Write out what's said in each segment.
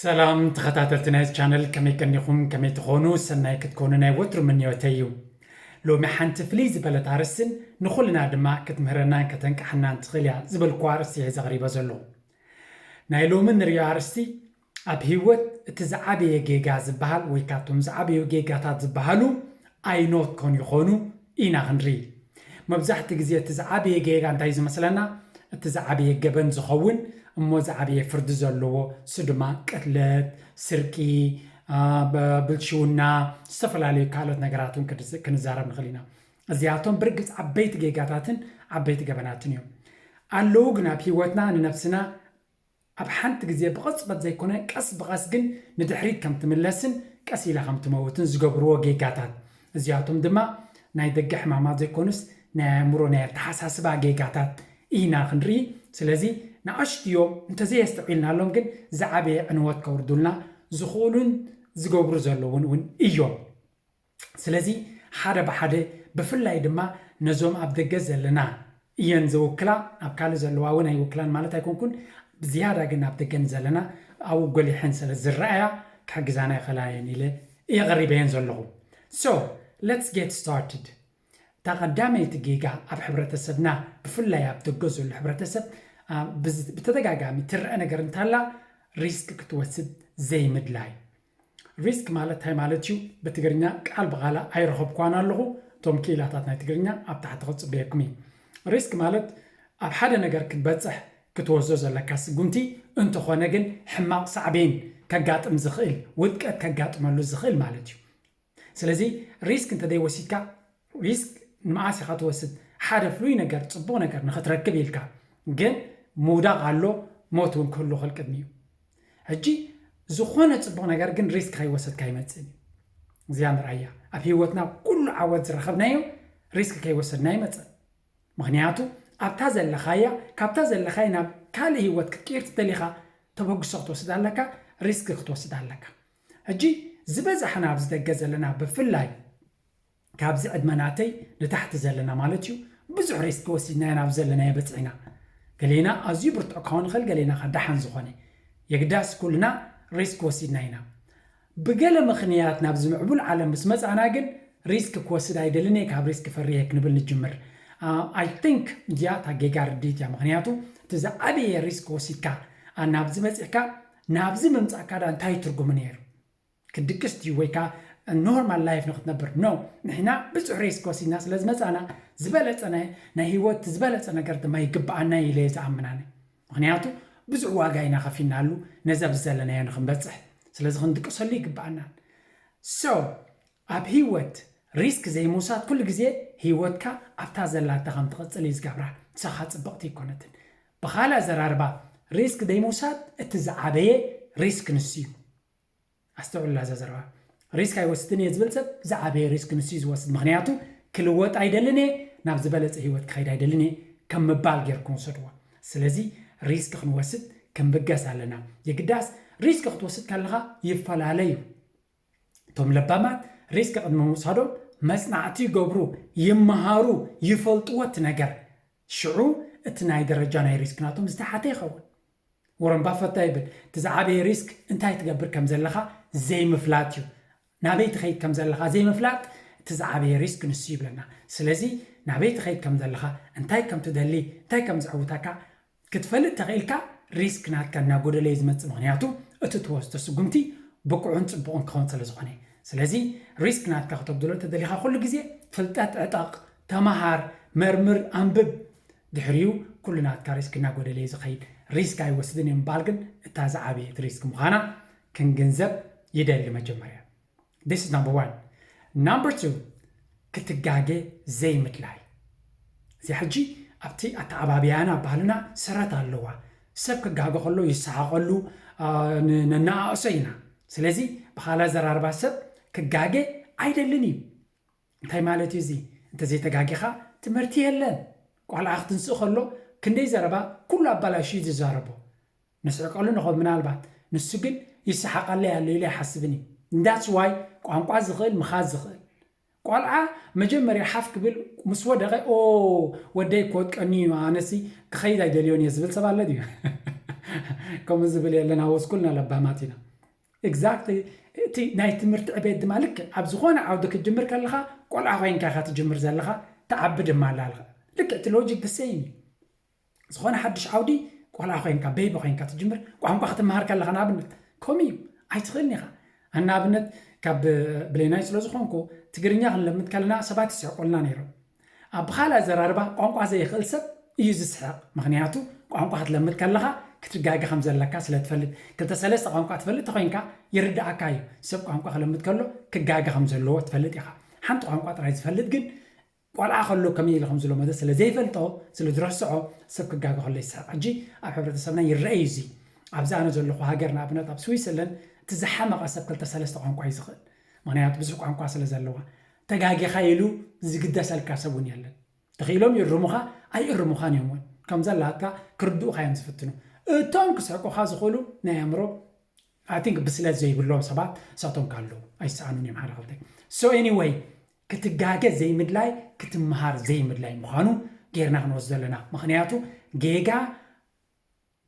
ሰላም ተኸታተልቲ ናይዚ ቻነል፣ ከመይ ቀኒኹም? ከመይ ትኾኑ? ሰናይ ክትኮኑ ናይ ወትሩ ምንዮተይ እዩ። ሎሚ ሓንቲ ፍልይ ዝበለት ኣርስትን ንኹልና ድማ ክትምህረናን ከተንቃሓናን ትኽእል እያ ዝበልኩዋ ኣርስቲ እየ ዘቕሪበ ዘለኹ። ናይ ሎሚ ንሪኦ ኣርስቲ ኣብ ህይወት እቲ ዝዓበየ ጌጋ ዝበሃል ወይ ካብቶም ዝዓበዩ ጌጋታት ዝበሃሉ ኣይኖት ኮን ይኾኑ ኢና ክንርኢ። መብዛሕቲ ግዜ እቲ ዝዓበየ ጌጋ እንታይ ዝመስለና? እቲ ዝዓበየ ገበን ዝኸውን እሞ ዝዓበየ ፍርዲ ዘለዎ፣ እሱ ድማ ቅትለት፣ ስርቂ፣ ብልሽውና፣ ዝተፈላለዩ ካልኦት ነገራት እውን ክንዛረብ ንኽእል ኢና። እዚኣቶም ብርግፅ ዓበይቲ ጌጋታትን ዓበይቲ ገበናትን እዮም። ኣለዉ ግን ኣብ ህይወትና ንነብስና ኣብ ሓንቲ ግዜ ብቕፅበት ዘይኮነ ቀስ ብቐስ ግን ንድሕሪት ከም ትምለስን ቀስ ኢላ ከም ትመውትን ዝገብርዎ ጌጋታት፣ እዚኣቶም ድማ ናይ ደገ ሕማማት ዘይኮኑስ ናይ ኣእምሮ ናይ ኣተሓሳስባ ጌጋታት ኢና ክንርኢ። ስለዚ ንኣሽትዮም እንተዘየስተውዒልናሎም ግን ዝዓበየ ዕንወት ከውርዱልና ዝኽእሉን ዝገብሩ ዘለውን እውን እዮም። ስለዚ ሓደ ብሓደ ብፍላይ ድማ ነዞም ኣብ ደገ ዘለና እየን ዝውክላ፣ ኣብ ካልእ ዘለዋ እውን ኣይውክላን ማለት ኣይኮንኩን። ብዝያዳ ግን ኣብ ደገን ዘለና ኣብኡ ጎሊሐን ስለ ዝረኣያ ክሕግዛና ይኽእላ እየን ኢለ እየ ቀሪበየን ዘለኹ። So let's get started። እታ ቀዳመይቲ ጌጋ ኣብ ሕብረተሰብና ብፍላይ ኣብ ደገ ዘሎ ሕብረተሰብ ብተደጋጋሚ ትረአ ነገር እንታላ ሪስክ ክትወስድ ዘይምድላይ። ሪስክ ማለት እንታይ ማለት እዩ? ብትግርኛ ቃል ብቓላ ኣይረኸብኳን ኣለኹ። እቶም ክኢላታት ናይ ትግርኛ ኣብ ታሕቲ ክጽበየኩም እዩ። ሪስክ ማለት ኣብ ሓደ ነገር ክትበጽሕ ክትወስዶ ዘለካ ስጉምቲ፣ እንተኾነ ግን ሕማቕ ሳዕቤን ከጋጥም ዝኽእል፣ ውድቀት ከጋጥመሉ ዝኽእል ማለት እዩ። ስለዚ ሪስክ እንተዘይወሲድካ፣ ሪስክ ንመዓስ ኢኻ ትወስድ? ሓደ ፍሉይ ነገር፣ ጽቡቕ ነገር ንኽትረክብ ኢልካ፣ ግን ምውዳቕ ኣሎ፣ ሞት እውን ክህሉ ይኽእል ቅድሚኡ። ሕጂ ዝኾነ ጽቡቕ ነገር ግን ሪስክ ከይወሰድካ ኣይመጽእን እዩ። እዚኣ ንርኣያ። ኣብ ህይወትና ኩሉ ዓወት ዝረኸብናዮ ሪስክ ከይወሰድና ኣይመጽእን። ምኽንያቱ ኣብታ ዘለኻያ፣ ካብታ ዘለኻያ ናብ ካልእ ህይወት ክትቅይር ትደሊኻ፣ ተበግሶ ክትወስድ ኣለካ፣ ሪስክ ክትወስድ ኣለካ። ሕጂ ዝበዛሕና ኣብዚ ደገ ዘለና ብፍላይ ካብዚ ዕድመ ናተይ ንታሕቲ ዘለና ማለት እዩ፣ ብዙሕ ሪስክ ወሲድና ኢና ኣብዚ ዘለናዮ በፂሕና። ገሌና ኣዝዩ ብርቱዕ ክኸውን ይኽእል፣ ገሌና ከ ደሓን ዝኾነ። የግዳስ ኩልና ሪስክ ወሲድና ኢና። ብገለ ምኽንያት ናብዚ ምዕቡል ዓለም ምስ መጻና ግን ሪስክ ክወስድ ኣይደልን እየ፣ ካብ ሪስክ ፈሪሀ ክንብል ንጅምር። I think እዚኣ እታ ጌጋ ርድኢት እያ። ምኽንያቱ እቲ ዝዓበየ ሪስክ ወሲድካ ናብዚ በፂሕካ ናብዚ ምምፃእካ ዳ እንታይ ትርጉሙ ነይሩ? ክድቅስ ድዩ ወይ ከዓ ኖርማል ላይፍ ንክትነብር? ኖ፣ ንሕና ብዙሕ ሪስክ ወሲድና ስለ ዝመፃና ዝበለፀ ናይ ህይወት ዝበለፀ ነገር ድማ ይግብኣና ኢለ እየ ዝኣምን ኣነ። ምክንያቱ ብዙሕ ዋጋ ኢና ከፊልናሉ ነዚ ኣብዚ ዘለናዮ ንክንበፅሕ። ስለዚ ክንድቅሰሉ ይግብኣና። So ኣብ ህይወት ሪስክ ዘይምውሳድ ኩሉ ግዜ ህይወትካ ኣብታ ዘላታ ከም ትቕፅል እዩ ዝገብራ። ንሳኻ ፅብቕቲ ኣይኮነትን። ብኻልእ ኣዘራርባ ሪስክ ዘይምውሳድ እቲ ዝዓበየ ሪስክ ንሱ እዩ። ኣስተውዕላ እዛ ዘረባ። ሪስክ ኣይወስድን እየ ዝብል ሰብ ዝዓበየ ሪስክ ንሱ እዩ ዝወስድ። ምክንያቱ ክልወጥ ኣይደልን እየ፣ ናብ ዝበለፀ ህይወት ክኸይድ ኣይደልን እየ ከም ምባል ጌርኩም ውሰድዎ። ስለዚ ሪስክ ክንወስድ ክንብገስ ኣለና። የግዳስ ሪስክ ክትወስድ ከለኻ ይፈላለ እዩ። እቶም ለባማት ሪስክ ቅድሚ ምውሳዶም መፅናዕቲ ይገብሩ፣ ይመሃሩ፣ ይፈልጥዎ እቲ ነገር። ሽዑ እቲ ናይ ደረጃ ናይ ሪስክ ናቶም ዝተሓተ ይኸውን። ወረን ባፈት እንታይ ይብል? እቲ ዝዓበየ ሪስክ እንታይ ትገብር ከም ዘለኻ ዘይምፍላጥ እዩ። ናበይ ትኸይድ ከም ዘለኻ ዘይምፍላጥ እቲ ዝዓበየ ሪስክ ንሱ ይብለና። ስለዚ ናበይ ትኸይድ ከም ዘለኻ፣ እንታይ ከም ትደሊ፣ እንታይ ከም ዘዕውተካ ክትፈልጥ ተኽኢልካ ሪስክ ናትካ እናጎደለ እዩ ዝመፅእ። ምኽንያቱ እቲ ትወስዶ ስጉምቲ ብቁዕን ፅቡቕን ክኸውን ስለ ዝኾነ። ስለዚ ሪስክ ናትካ ክተጉድሎ እንተደሊኻ ኩሉ ግዜ ፍልጠት ዕጠቕ፣ ተመሃር፣ መርምር፣ ኣንብብ። ድሕሪኡ ኩሉ ናትካ ሪስክ እናጎደለ እዩ ዝኸይድ። ሪስክ ኣይወስድን እየ ምባል ግን እታ ዝዓበየት ሪስክ ምዃና ክንግንዘብ ይደሊ መጀመርያ። This is number one። Number two፣ ክትጋገ ዘይምድላይ። እዚኣ ሕጂ ኣብቲ ኣተዓባብያና ባህልና ሰረት ኣለዋ። ሰብ ክጋገ ከሎ ይሰሓቐሉ፣ አ፣ ን-፣ ነነኣእሶ ኢና። ስለዚ ብኻልእ ኣዘራርባ ሰብ ክጋገ ኣይደልን እዩ። እንታይ ማለት እዩ እዚ? እንተዘይተጋጊኻ ትምህርቲ የለን። ቆልዓ ክትንስእ ከሎ ክንደይ ዘረባ ኩሉ ኣባላሽዩ ዝዛረቦ። ንስሕቀሉ ንኸውን ምናልባት፣ ንሱ ግን ይሰሓቐለይ ኣሎ ኢሉ ኣይሓስብን እዩ። That's why ቋንቋ ዝኽእል ምኻድ ዝኽእል። ቆልዓ መጀመርያ ሓፍ ክብል ምስ ወደቐ፣ "ኦ፣ ወደይ ክወድቀኒ እዩ፣ ኣነሲ ክኸይድ ኣይደልዮን እየ" ዝብል ሰብ ኣሎ ድዩ? ከምኡ ዝብል የለን፣ ኣብ ስኩልና ለባማት ኢና። exactly። እቲ ናይ ትምህርቲ ዕቤት ድማ ልክዕ ኣብ ዝኾነ ዓውዲ ክትጅምር ከለኻ ቆልዓ ኮይንካ ኢኻ ትጅምር ዘለኻ፣ ትዓቢ ድማ ኣላ ኣለኻ። ልክዕ እቲ ሎጂክ the same እዩ። ዝኾነ ሓድሽ ዓውዲ ቆልዓ ኮይንካ፣ ቤቢ ኮይንካ ትጅምር። ቋንቋ ክትመሃር ከለኻ ንኣብነት ከምኡ እዩ። ኣይትኽእልን ኢኻ። ኣነ ንኣብነት ካብ ብሌናይ ስለ ዝኾንኩ ትግርኛ ክንለምድ ከለና ሰባት ይስሕቁልና ነይሮም። ኣብ ብኻልእ ኣዘራርባ ቋንቋ ዘይኽእል ሰብ እዩ ዝስሕቕ። ምኽንያቱ ቋንቋ ክትለምድ ከለኻ ክትጋገ ከም ዘለካ ስለ ትፈልጥ። ክልተ ሰለስተ ቋንቋ ትፈልጥ ተኾይንካ ይርድኣካ እዩ። ሰብ ቋንቋ ክለምድ ከሎ ክጋገ ከም ዘለዎ ትፈልጥ ኢኻ። ሓንቲ ቋንቋ ጥራይ ዝፈልጥ ግን ቆልዓ ከሎ ከመይ ኢሉ ከም ዝለመዶ ስለ ዘይፈልጦ፣ ስለ ዝረስዖ፣ ሰብ ክጋገ ከሎ ይስሕቕ። ሕጂ ኣብ ሕብረተሰብና ይረአ እዩ እዚ። ኣብዚ ኣነ ዘለኹ ሃገር ንኣብነት ኣብ ስዊስርላንድ እቲ ዝሓመቐ ሰብ ክልተ ሰለስተ ቋንቋ እዩ ዝኽእል። ምኽንያቱ ብዙሕ ቋንቋ ስለ ዘለዋ። ተጋጊኻ ኢሉ ዝግደሰልካ ሰብ እውን የለን። ተኽኢሎም ይእርሙኻ ኣይእርሙኻን እዮም እውን። ከም ዘላትካ ክርድኡኻ እዮም ዝፍትኑ። እቶም ክስሕቁኻ ዝኽእሉ ናይ ኣእምሮ፣ I think፣ ብስለት ዘይብሎም ሰባት እሳቶም ካለዉ ኣይሰኣኑን እዮም ሓደ ክልተ። So anyway፣ ክትጋገ ዘይምድላይ ክትመሃር ዘይምድላይ ምዃኑ ጌርና ክንወስዶ ኣለና። ምኽንያቱ ጌጋ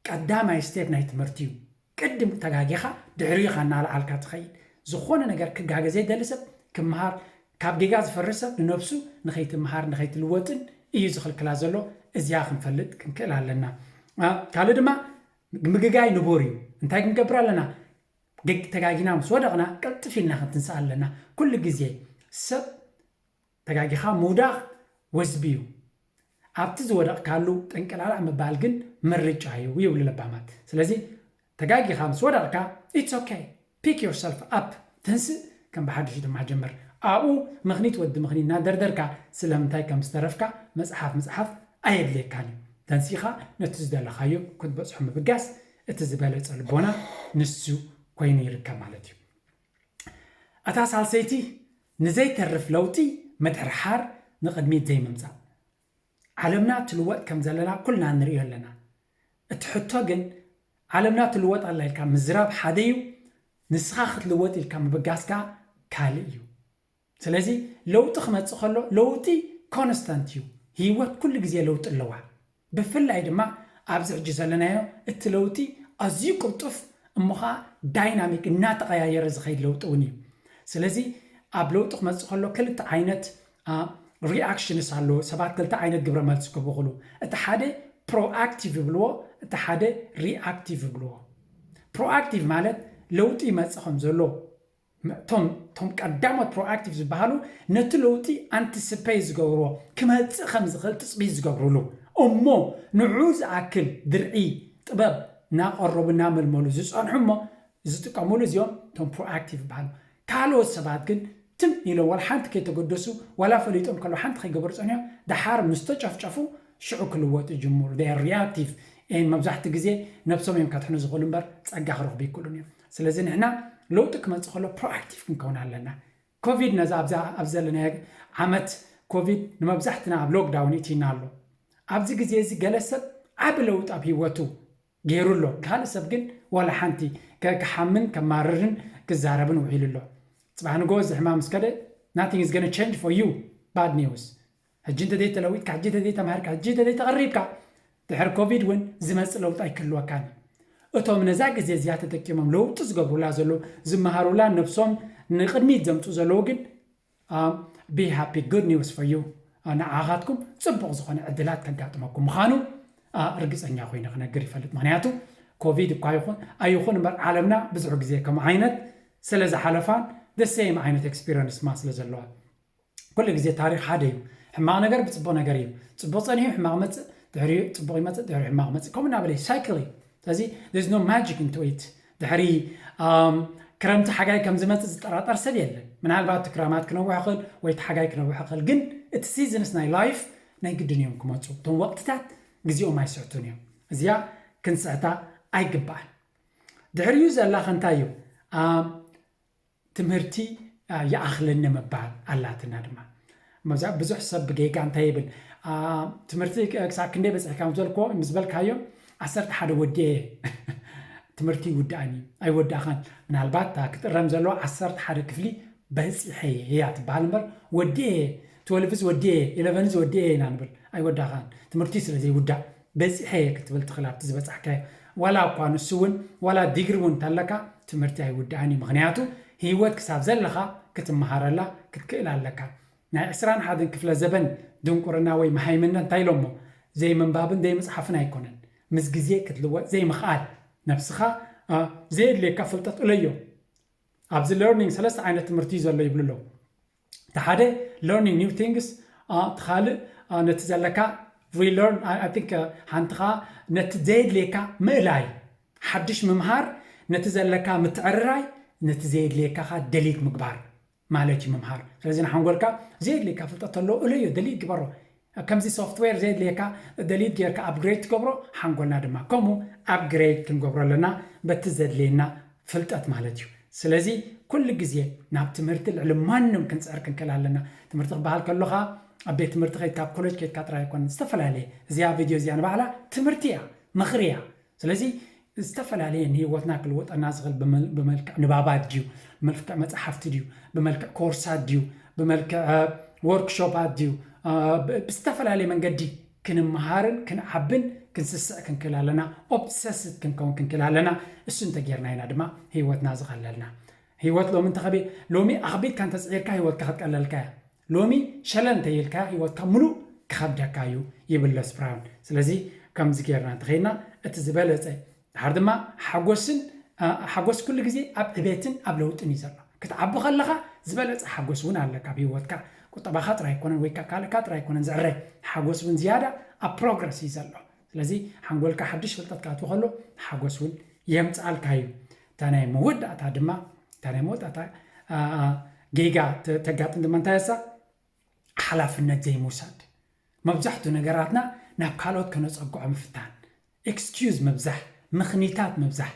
ቀዳማይ ስቴፕ ናይ ትምህርቲ እዩ። ቅድም ተጋጊኻ ድሕሪኡ ኢኻ እናለዓልካ ትኸይድ። ዝኾነ ነገር ክጋገ ዘይደሊ ሰብ ክመሃር፣ ካብ ጌጋ ዝፈርህ ሰብ ንነብሱ ንኸይትመሃር ንኸይትልወጥን እዩ ዝኽልክላ ዘሎ። እዚኣ ክንፈልጥ ክንክእል ኣለና። አ፣ ካልእ ድማ ምግጋይ ንቡር እዩ። እንታይ ክንገብር ኣለና? ገግ-፣ ተጋጊና ምስ ወደቕና ቅልጥፍ ኢልና ክንትንስእ ኣለና። ኩሉ ግዜ ሰብ ተጋጊኻ ምውዳቕ ወዝቢ እዩ። ኣብቲ ዝወደቕካሉ ጠንቀላላዕ ምባል ግን ምርጫ እዩ ይብሉ ለባማት። ስለዚ ተጋጊኻ ምስ ወደቕካ it's okay፣ pick yourself up፣ ትንስእ፣ ከም ብሓድሽ ድማ ጀምር። ኣብኡ ምኽኒት ወዲ ምኽኒት እናደርደርካ ስለምንታይ ከም ዝተረፍካ መጽሓፍ ምጽሓፍ ኣየድልየካን እዩ። ተንሲኻ ነቲ ዝደለኻዮ ክትበጽሖ ምብጋስ እቲ ዝበለጸ ልቦና ንሱ ኮይኑ ይርከብ ማለት እዩ። እታ ሳልሰይቲ ንዘይተርፍ ለውጢ ምድሕርሓር፣ ንቕድሚት ዘይምምጻእ። ዓለምና ትልወጥ ከም ዘለና ኩልና ንሪኦ ኣለና። እቲ ሕቶ ግን ዓለምና ትልወጥ ኣላ ኢልካ ምዝራብ ሓደ እዩ፣ ንስኻ ክትልወጥ ኢልካ ምብጋስካ ካልእ እዩ። ስለዚ ለውጢ ክመጽእ ከሎ ለውጢ ኮንስታንት እዩ። ህይወት ኩሉ ግዜ ለውጢ ኣለዋ። ብፍላይ ድማ ኣብዚ ሕጂ ዘለናዮ እቲ ለውጢ ኣዝዩ ቅልጡፍ እሞ ኸዓ ዳይናሚክ እናተቐያየረ ዝኸይድ ለውጢ እውን እዩ። ስለዚ ኣብ ለውጢ ክመጽእ ከሎ ክልተ ዓይነት ሪኣክሽንስ ኣለዎ። ሰባት ክልተ ዓይነት ግብረ መልሲ ክህቡ ይኽእሉ። እቲ ሓደ ፕሮኣክቲቭ ይብልዎ፣ እቲ ሓደ ሪኣክቲቭ ይብልዎ። ፕሮኣክቲቭ ማለት ለውጢ ይመጽእ ከም ዘሎ እቶም እቶም ቀዳሞት ፕሮኣክቲቭ ዝበሃሉ ነቲ ለውጢ ኣንቲስፔት ዝገብርዎ፣ ክመጽእ ከም ዝኽእል ትጽቢት ዝገብርሉ፣ እሞ ንዑ ዝኣክል ድርዒ ጥበብ እናቐረቡ እናመልመሉ ዝጸንሑ እሞ ዝጥቀምሉ እዚኦም እቶም ፕሮኣክቲቭ ይበሃሉ። ካልኦት ሰባት ግን ትም ኢሎም ዋላ ሓንቲ ከይተገደሱ ዋላ ፈሊጦም ከለዉ ሓንቲ ከይገበሩ ጸኒሖም ደሓር ምስ ተጨፍጨፉ ሽዑ ክልወጡ ይጅምሩ። They are reactive። And መብዛሕትኡ ግዜ ነብሶም እዮም ከድሕኑ ዝኽእሉ እምበር ጸጋ ክረኽቡ ኣይክእሉን እዮም። ስለዚ ንሕና ለውጢ ክመጽእ ከሎ ፕሮኣክቲቭ ክንከውን ኣለና። ኮቪድ ነዛ ኣብዛ ኣብ ዘለናዮ ዓመት ኮቪድ ንመብዛሕትና ኣብ ሎክዳውን እቲና ኣሎ። ኣብዚ ግዜ እዚ ገለ ሰብ ዓቢ ለውጢ ኣብ ህይወቱ ገይሩ ኣሎ። ካልእ ሰብ ግን ዋላ ሓንቲ ከ-፣ ክሓምን ከማርርን ክዛረብን ውዒሉ ኣሎ። ጽባሕ ንግሆ እዚ ሕማም ምስ ከደ nothing is gonna change for you። Bad news። ሕጂ እንተ ዘይተለዊጥካ፣ ሕጂ እንተ ዘይተማህርካ፣ ሕጂ እንተ ዘይተቐሪብካ፣ ድሕሪ ኮቪድ እውን ዝመጽእ ለውጢ ኣይክህልወካን እዩ። እቶም ነዛ ግዜ እዚኣ ተጠቂሞም ለውጢ ዝገብሩላ ዘለዉ፣ ዝመሃሩላ፣ ነብሶም ንቕድሚት ዘምጽኡ ዘለዉ ግን፣ um, be happy, good news for you። ንዓኻትኩም ጽቡቕ ዝኾነ ዕድላት ከጋጥመኩም ምዃኑ፣ አ፣ ርግጸኛ ኮይነ ክነግር ይፈልጥ። ምኽንያቱ ኮቪድ እኳ ይኹን ኣይኹን እምበር ዓለምና ብዙሕ ግዜ ከምኡ ዓይነት ስለ ዝሓለፋን the same ዓይነት ኤክስፒሪየንስ ማ ስለ ዘለዋ። ኩሉ ግዜ ታሪኽ ሓደ እዩ። ሕማቕ ነገር ብጽቡቕ ነገር እዩ። ጽቡቕ ጸኒሑ ሕማቕ መጽእ፣ ድሕሪኡ ጽቡቕ ይመጽእ፣ ድሕሪኡ ሕማቕ መጽእ። ከምኡ እናበለ እዩ፣ ሳይክል እዩ። ስለዚ there's no magic into it። ድሕሪ፣ ኣም፣ ክረምቲ ሓጋይ ከም ዝመጽእ ዝጠራጠር ሰብ የለን። ምናልባት እቲ ክረማት ክነውሕ ይኽእል ወይ እቲ ሓጋይ ክነውሕ ይኽእል፣ ግን እቲ ሲዝንስ ናይ ላይፍ ናይ ግድን እዮም ክመጹ። እቶም ወቕትታት ግዜኦም ኣይስሕቱን እዮም። እዚኣ ክንስሕታ ኣይግባእን። ድሕሪኡ ዘላ ከ እንታይ እዩ? ኣም፣ ትምህርቲ፣ አ፣ ይኣኽለኒ ምባል ኣላትና ድማ። መብዛ-፣ ብዙሕ ሰብ ብጌጋ እንታይ ይብል? አ፣ ትምህርቲ ክ-፣ ክሳብ ክንደይ በጺሕካ ምስ በልኮ-፣ ምስ በልካዮ፣ ዓሰርተ ሓደ ወዲኤ እየ። ትምህርቲ ይውድኣኒ፣ ኣይወዳእኻን። ምናልባት እታ ክትእረም ዘለዋ ዓሰርተ ሓደ ክፍሊ በጺሐ እየ እያ ትበሃል እምበር፣ ወዲኤ እየ፣ ትወልቭስ ወዲኤ እየ፣ ኢለቨንስ ወዲኤ እየ ኢና ንብል። ኣይወዳእኻን። ትምህርቲ ስለ ዘይውዳእ፣ በጺሐ እየ ክትብል ትኽእል ኣብቲ ዝበጻሕካዮ። ዋላ እኳ ንሱ እውን ዋላ ዲግሪ እውን እንተለካ ትምህርቲ ኣይውዳእን እዩ። ምክንያቱ ህይወት ክሳብ ዘለኻ ክትመሃረላ ክትክእል ኣለካ። ናይ ዕስራን ሓደን ክፍለ ዘበን ድንቁርና ወይ መሃይምነት እንታይ ኢሎሞ ዘይምንባብን ዘይምፅሓፍን ኣይኮነን፣ ምስ ግዜ ክትልወጥ ዘይምኽኣል፣ ነብስኻ ዘየድልየካ ፍልጠት እለዮ። ኣብዚ learning ሰለስተ ዓይነት ትምህርቲ እዩ ዘሎ ይብሉ ኣለዉ። እቲ ሓደ learning new things፣ እቲ ካልእ ነቲ ዘለካ relearn፣ ሓንቲ ከዓ ነቲ ዘየድልየካ ምእላይ፣ ሓድሽ ምምሃር፣ ነቲ ዘለካ ምትዕርራይ፣ ነቲ ዘየድልየካ ከዓ delete ምግባር ማለት እዩ ምምሃር። ስለዚ ንሓንጎልካ ዘየድልየካ ፍልጠት ተሎ እለዮ፣ delete ግበሮ። ከምዚ software ዘየድልየካ delete ጌርካ upgrade ትገብሮ፣ ሓንጎልና ድማ ከምኡ upgrade ክንገብሮ ኣለና በቲ ዘድልየና ፍልጠት ማለት እዩ። ስለዚ ኩሉ ግዜ ናብ ትምህርቲ ልዕሊ ማንም ክንፅዕር ክንክእል ኣለና። ትምህርቲ ክበሃል ከሎኻ ኣብ ቤት ትምህርቲ ከይድካ ኣብ ኮሌጅ ከይድካ ጥራይ ኣይኮነን፣ ዝተፈላለየ። እዚኣ ቪድዮ እዚኣ ንባዕላ ትምህርቲ እያ፣ ምኽሪ እያ። ስለዚ ዝተፈላለየ ንህይወትና ክልወጠና ዝኽእል ብመል- ብመልክዕ ንባባት ድዩ፣ ብመልክዕ መፅሓፍቲ ድዩ፣ ብመልክዕ ኮርሳት ድዩ፣ ብመልክዕ ወርክሾፓት ድዩ፣ ብዝተፈላለየ መንገዲ ክንመሃርን ክንዓብን ክንስስዕ ክንክእል ኣለና። obsessed ክንከውን ክንክእል ኣለና። እሱ እንተጌርና ኢና ድማ ህይወትና ዝቐለልና። ህይወት ሎሚ እንተኸቢ ሎሚ ኣኽቢድካ እንተፅዒርካ ህይወትካ ክትቀለልካ እያ። ሎሚ ሸለል እንተይልካ ህይወትካ ሙሉእ ክኸብደካ እዩ ይብል ለስ ብራውን። ስለዚ ከምዚ ጌርና እንተኸይድና እቲ ዝበለፀ። ድሓር ድማ ሓጎስን ሓጎስ ኩሉ ግዜ ኣብ ዕቤትን ኣብ ለውጥን እዩ ዘሎ። ክትዓቢ ከለኻ ዝበለፀ ሓጎስ እውን ኣለካ ኣብ ህይወትካ። ቁጠባኻ ጥራይ ኣይኮነን ወይ ካልእካ ጥራይ ኣይኮነን ዝዕረ፣ ሓጎስ እውን ዝያዳ ኣብ ፕሮግረስ እዩ ዘሎ። ስለዚ ሓንጎልካ ሓድሽ ፍልጠት ክኣትዎ ከሎ ሓጎስ እውን የምፅኣልካ እዩ። እታ ናይ መወዳእታ ድማ እታ ናይ መወዳእታ ጌጋ ተጋጥም ድማ እንታይ እያ? ሓላፍነት ዘይምውሳድ። መብዛሕትኡ ነገራትና ናብ ካልኦት ከነፀግዖ ምፍታን፣ ኤክስኪዩዝ ምብዛሕ፣ ምኽኒታት ምብዛሕ።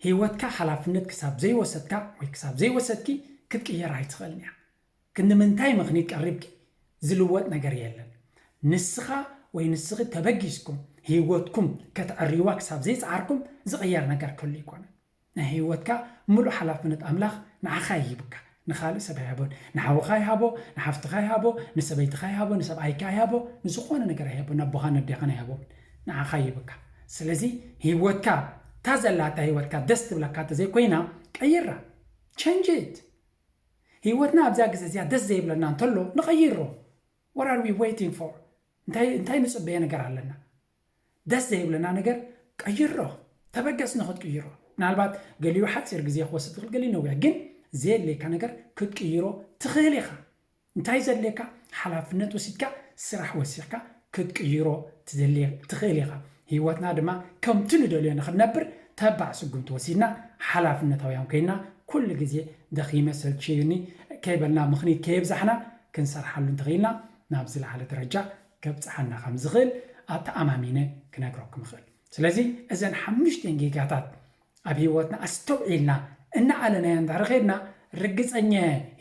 ህይወትካ ሓላፍነት ክሳብ ዘይወሰድካ ወይ ክሳብ ዘይወሰድኪ ክትቅየር ኣይትኽእልን እያ። ክንዲ ምንታይ ምኽኒት ቀሪብኪ ዝልወጥ ነገር የለን። ንስኻ ወይ ንስኺ ተበጊስኩም ህይወትኩም ከተዕርይዋ ክሳብ ዘይፀዓርኩም ዝቕየር ነገር ክህሉ ኣይኮነን። ናይ ህይወትካ ሙሉእ ሓላፍነት ኣምላኽ ንዓኻ ይህብካ። ንኻልእ ሰብ ኣይሃቦን። ንሓውኻ ይሃቦ፣ ንሓፍትኻ ይሃቦ፣ ንሰበይትኻ ይሃቦ፣ ንሰብኣይካ ይሃቦ፣ ንዝኾነ ነገር ኣይሃቦ፣ ነቦኻን ነዴኻን ኣይሃቦ፣ ንዓኻ ይህብካ። ስለዚ ህይወትካ እታ ዘላታ ህይወትካ ደስ ትብለካ እንተዘይኮይና ቀይራ። Change it። ህይወትና ኣብዛ ግዜ እዚኣ ደስ ዘይብለና እንተሎ ንቐይሮ። What are we waiting for? እንታይ እንታይ ንፅበየ ነገር ኣለና? ደስ ዘይብለና ነገር ቀይሮ። ተበገስ ንኽትቅይሮ። ምናልባት ገሊኡ ሓፂር ግዜ ክወስድ ትኽእል፣ ገሊኡ ነዊሕ። ግን ዘየድልየካ ነገር ክትቅይሮ ትኽእል ኢኻ። እንታይ ዘድልየካ? ሓላፍነት ወሲድካ ስራሕ ወሲኽካ ክትቅይሮ ትደሊ ትኽእል ኢኻ። ህይወትና ድማ ከምቲ ንደልዮ ንኽንነብር ተባዕ ስጉምቲ ወሲድና ሓላፍነታውያን ኮይና ኩሉ ግዜ ደኺመ ሰልችዩኒ ከይበልና ምኽኒት ከየብዛሕና ክንሰርሓሉ እንተኽኢልና ናብ ዝለዓለ ደረጃ ከብፅሓና ከም ዝኽእል ኣተኣማሚነ ክነግረኩም እኽእል። ስለዚ እዘን ሓሙሽተን ጌጋታት ኣብ ህይወትና ኣስተውዒልና እናኣለናዮ እንድሕር ኸድና ርግፀኛ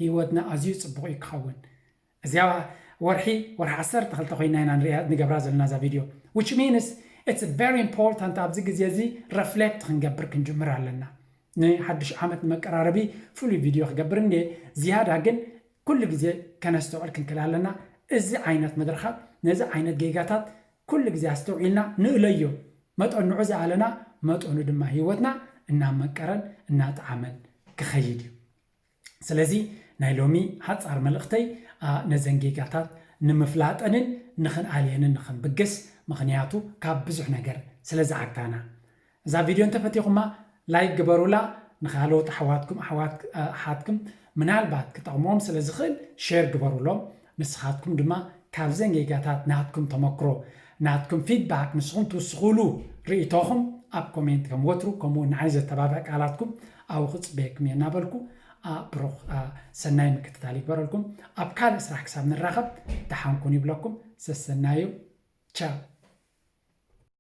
ህይወትና ኣዝዩ ፅቡቕ እዩ ክኸውን። እዚኣ ወርሒ ወርሒ ዓሰርተ ክልተ ኮይና ኢና ንሪኣ ንገብራ ዘለና እዛ ቪድዮ። Which means it's very important ኣብዚ ግዜ እዚ ረፍሌክት ክንገብር ክንጅምር ኣለና። ንሓድሽ ዓመት ንመቀራረቢ ፍሉይ ቪድዮ ክገብር እንደ ዝያዳ ግን ኩሉ ግዜ ከነስተውዕል ክንክእል ኣለና። እዚ ዓይነት መድረኻት ነዚ ዓይነት ጌጋታት ኩሉ ግዜ ኣስተውዒልና ንእለዮ። መጠን ንዑ ዝኣለና መጠኑ ድማ ህይወትና እናመቀረን እናጠዓመን ክኸይድ እዩ። ስለዚ ናይ ሎሚ ሓፃር መልእኽተይ ነዘን ጌጋታት ንምፍላጠንን ንኽንኣልየንን ንኽንብገስ፣ ምኽንያቱ ካብ ብዙሕ ነገር ስለ ዝዓግታና። እዛ ቪድዮ እንተፈቲኹማ ላይክ ግበሩላ። ንካልኦት ኣሕዋትኩም ኣሕዋት ኣሓትኩም ምናልባት ክጠቕሞም ስለ ዝኽእል ሼር ግበሩሎም። ንስኻትኩም ድማ ካብዘን ጌጋታት ናትኩም ተመክሮ ናትኩም ፊድባክ ንስኹም ትውስኹሉ ርእይቶኹም ኣብ ኮሜንት ከም ወትሩ ከምኡ ንዓይ ዘተባብዕ ቃላትኩም ኣብኡ ክፅበየኩም እየ እናበልኩ ብሩኽ ሰናይ ምክትታል ይግበረልኩም። ኣብ ካልእ ስራሕ ክሳብ ንራኸብ ደሓንኩን ይብለኩም። ሰሰናዩ። ቻው።